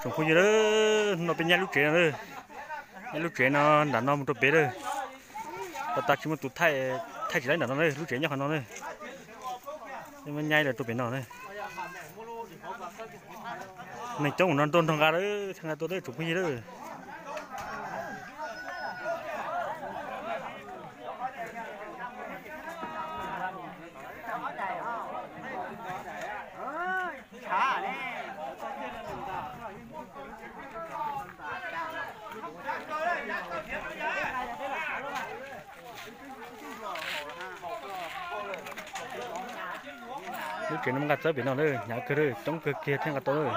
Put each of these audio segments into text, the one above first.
Tsoom phooj ywg, no peb nyaib lub tsev no, nyaib lub tsev no nram no mus rau pem lawm. Tau tas tsis muaj tus thaij, thaij tsis laib nram no na, lub tsev nyob qhov no na. Nyaib lawm rau pem no na. Neeg coob no nrog nrog nqa lawm, txhaj nqa tuaj lawm tsoom phooj ywg lawm. Lub tsev no nqa txawb pem no lawm, hnyav kawg lawm, coob kawg kiag thiaj nqa tau lawm.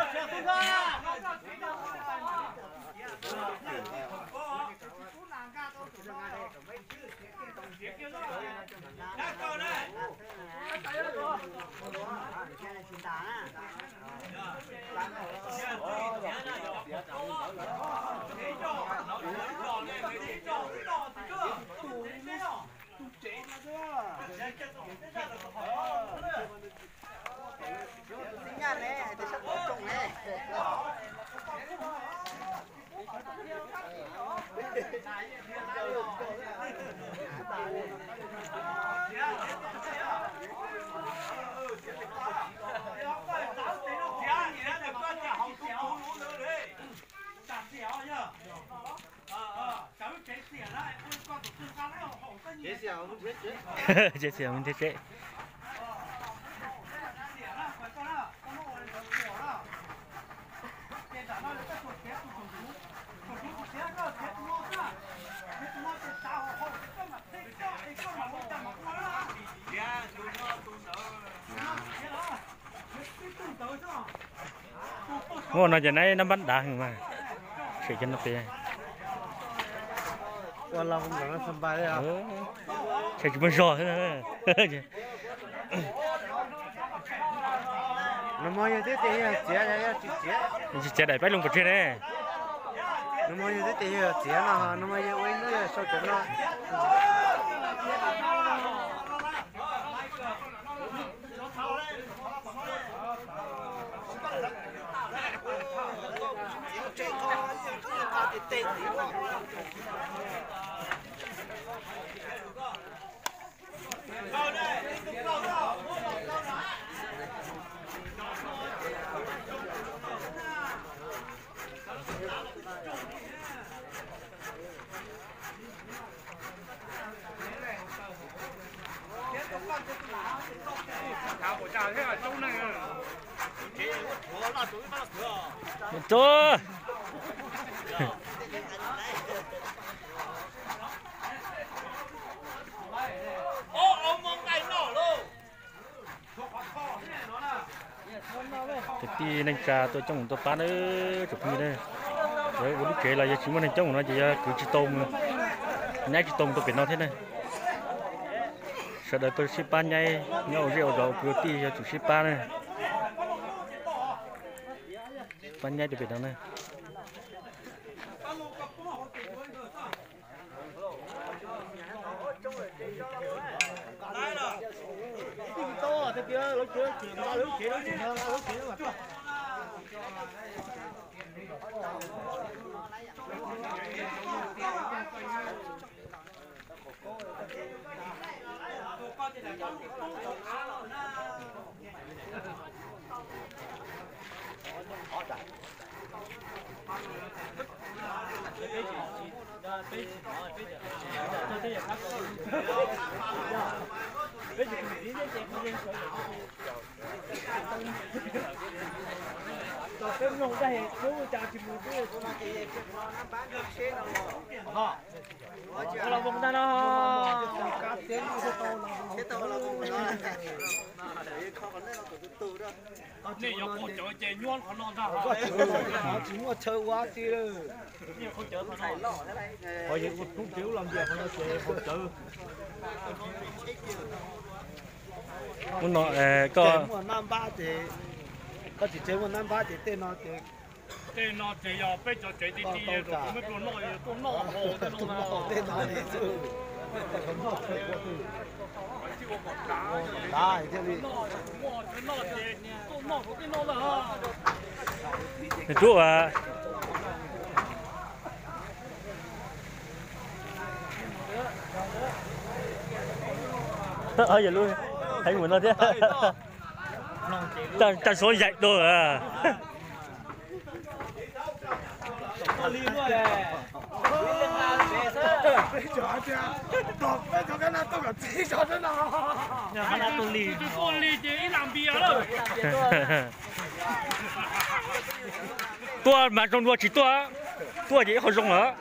Tsev xwm mus nrhiav tsev. Ua no ces nab nab npab dav heev mas. Tseem cov no pem. Ua los ntawm no xa npais li os. Tseem tsis muaj zog xwb. Nag hmo yog twb tias yog txiav, yog tsis txiav, tsis txiav daim paib loo pov tseg ne. Nag hmo yog twb tias yog txiav no, nag hmo yog ua ib hnub yog sau cov no. Kwv tij neej tsa tuaj coob tuaj pab na, tsoom phooj ywg na. Lawv ua lub tsev los yog tsis muaj neeg coob no ces yog kwv tsis tau, nyaib tsis tau mus rau pem no thiab na. Sawv daws tuaj sib pab nyaib, nyob ua zej ua zos ua kwv ua tij yog tsum sib pab na. Pab nyaib rau pem no na. Nej yuav qaug cawv ces nyuaj qhov no ntag. Tsis muaj chaw ua dab tsi lawm. Qhov yeej ua roob tsev ub los ntias qhov no ces qaug cawv. Hnub no koj muaj nab npab ces, koj tsis tseg muaj nab npab ces tej no ces, tej no ces yog peb cov tsev ti ti, kuv muab tua noj, tuaj noj haus tej no, tej no ces noj thiaj li noj ces tuaj noj rau tej no na. Rub a. Heev mus no thiab. Tag sov yaim dua. Tuaj mas zoo dua tsis tuaj, tuaj ces ib qho zoo lawm.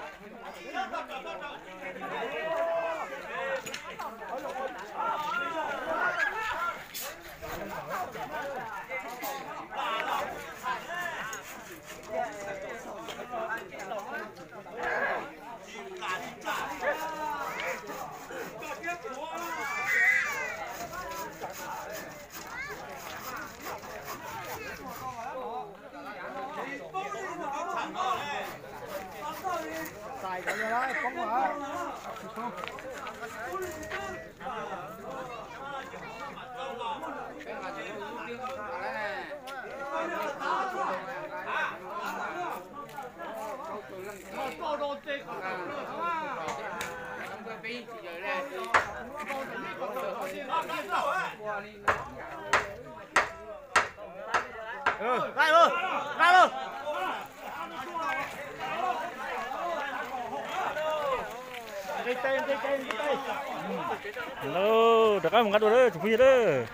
Rov qab mus nqa dua lawm tsoom phooj ywg lawm.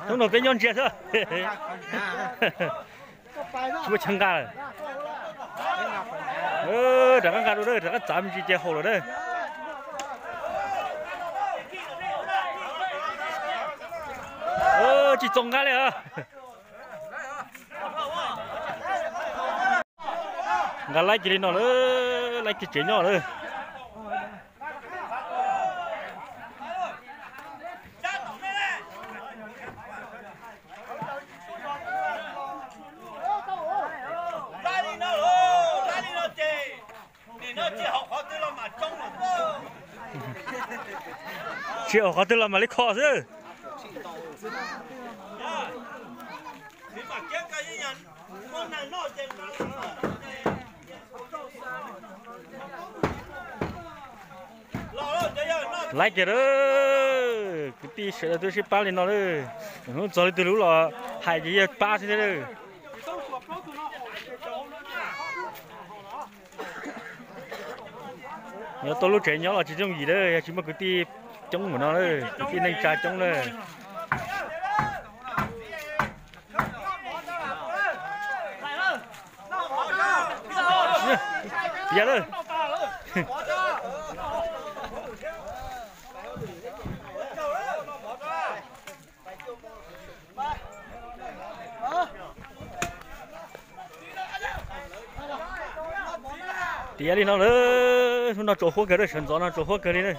Coob no peb nyob ntsia xwb. Tsis muaj chaw nqa lawm. Rov qab nqa dua lawm, rov qab txav me ntsis ces haum lawm na. Tsis txaus nqa li os. Nqa laib kiag li no lawm, laib kiag tsev nyob lawm. Tsis haum qhov twg los mam li kho xwb. Laib kiag lawm, kwv tij sawv daws twb sib pab li no lawm. Hnub txog leej twg lub los hais ces yog pab xwb thiab lawm. Yog tuaj lub tsev nyob los tsis yooj yim lawm, yog tsis muaj kwv tij coob npaum no lawm, kwv tij neej tsa coob lawm. Tiav lawm. Tiav li no lawm, hnub no tsaus huab kawg lawm, sawv ntxov no tsaus huab kawg li na.